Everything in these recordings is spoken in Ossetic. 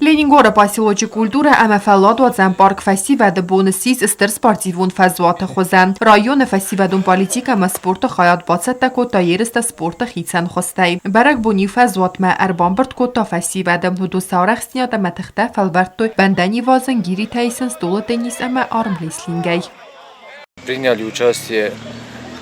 Ленингоры поселочы культурӕ ӕмӕ фӕлладуадзӕн парк Фӕсивӕды бон ссис стыр спортивон фӕзуаты хуызӕн. Районы фӕсивӕдон политикӕ ӕмӕ спорты хайад бацӕттӕ кодта ерыстӕ спорты хицӕн хуызтӕй. Бӕрӕгбон-иу фӕзуатмӕ ӕрбамбырд кодта фӕсивӕды. Уыдон сӕ арӕхстдзинад ӕмӕ тыхтӕ фӕлвӕрдтой бӕндӕн ивазын, гиритӕ исын, стъолы теннис ӕмӕ армрестлингӕй. Приняли участие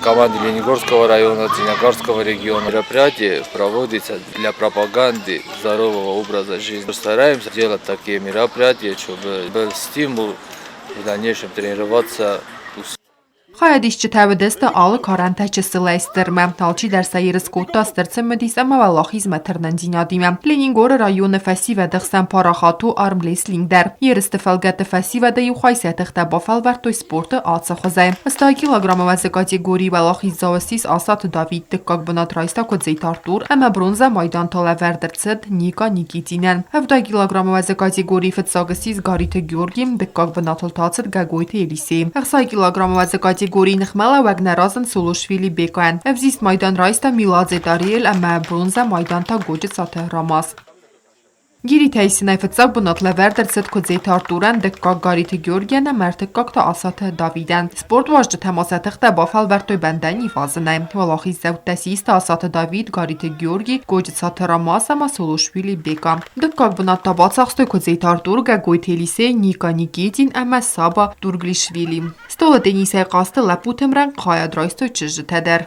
команды Ленигорского района, Зеленогорского региона. Мероприятие проводится для пропаганды здорового образа жизни. Стараемся делать такие мероприятия, чтобы был стимул в дальнейшем тренироваться. Хайадисджытӕ уыдысты алы карӕнтӕ чысылӕй стырмӕ. Алчидӕр сӕ ерыс кодта стыр цымыдис ӕмӕ уӕлахизмӕ тырнындзинадимӕ. Ленингоры районы фӕсивӕды хсӕн парахат у армрестлинг дӕр. Ерысты фӕлгӕтты фӕсивӕды иу хай сӕ тыхтӕ бафӕлвӕрдтой спорты ацы хуызӕй. 100 килограммы уӕзы категорийы уӕлахиздзау ссис Асаты Давид, дыккаг бынат райста Куыдзиты Артур ӕмӕ бронзӕ майдантӕ лӕвӕрд ӕрцыд Ника Никитинӕн. 70 килограммы уӕзы категорийы фыццаг ссис Гариты Георги, дыккаг бынатыл та ацыд Гӕгойты Елисей. 60 килограммы уӕзы категорийы ныхмӕлӕууӕг нӕ разынд Сулушвили Бекайӕн. Ӕвзист майдан райста Миладзе Тариэль ӕмӕ бронзӕ майдан та Годжыцаты Рамаз. Гиритӕй сынӕй фыццаг бынат лӕвӕрд ӕрцыд Куыдзеты Артурӕн, дыккаг Гариты Георгийӕн ӕмӕ ӕртыккаг та Асаты Давидӕн. Спортуарзджытӕ ма сӕ тыхтӕ бафӕлвӕрдтой бӕндӕн ивазынӕй. Уӕлахиздзӕуттӕ систы Асаты Давид, Гариты Георгий, Годжыцаты Рамаз ӕмӕ Сулушвили Бека. Дыккаг бынат та бацахстой Куыдзеты Артур, Гӕгойты Елисей, Ника Никитин ӕмӕ Саба Дурглишвили. Стъолы теннисӕй хъазты лӕппуты ӕмрӕнхъ хайад райстой чызджытӕ дӕр.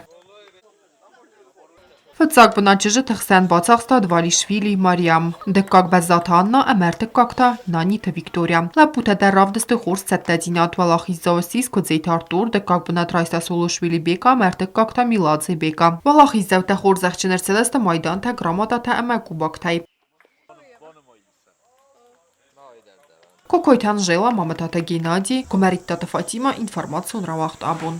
Фыццаг бынат чызджыты хсӕн бацахста Двалишвили Мариам, дыккаг Бӕззаты Анна ӕмӕ ӕртыккаг та Наниты Виктория. Лӕппутӕ дӕр равдыстой хорз цӕттӕдзинад. Уӕлахиздзау ссис Куыдзеты Артур, дыккаг бынат райста Солошвили Бека ӕмӕ ӕртыккаг та Меладзе Бека. Уӕлахиздзаутӕ хорзӕхджын ӕрцыдысты майдантӕ, грамотатӕ ӕмӕ кубоктӕй. Кокойты Анжела, Мамытаты Геннадий, Куымӕридтаты Фатимӕ, информацион рауагъд абон.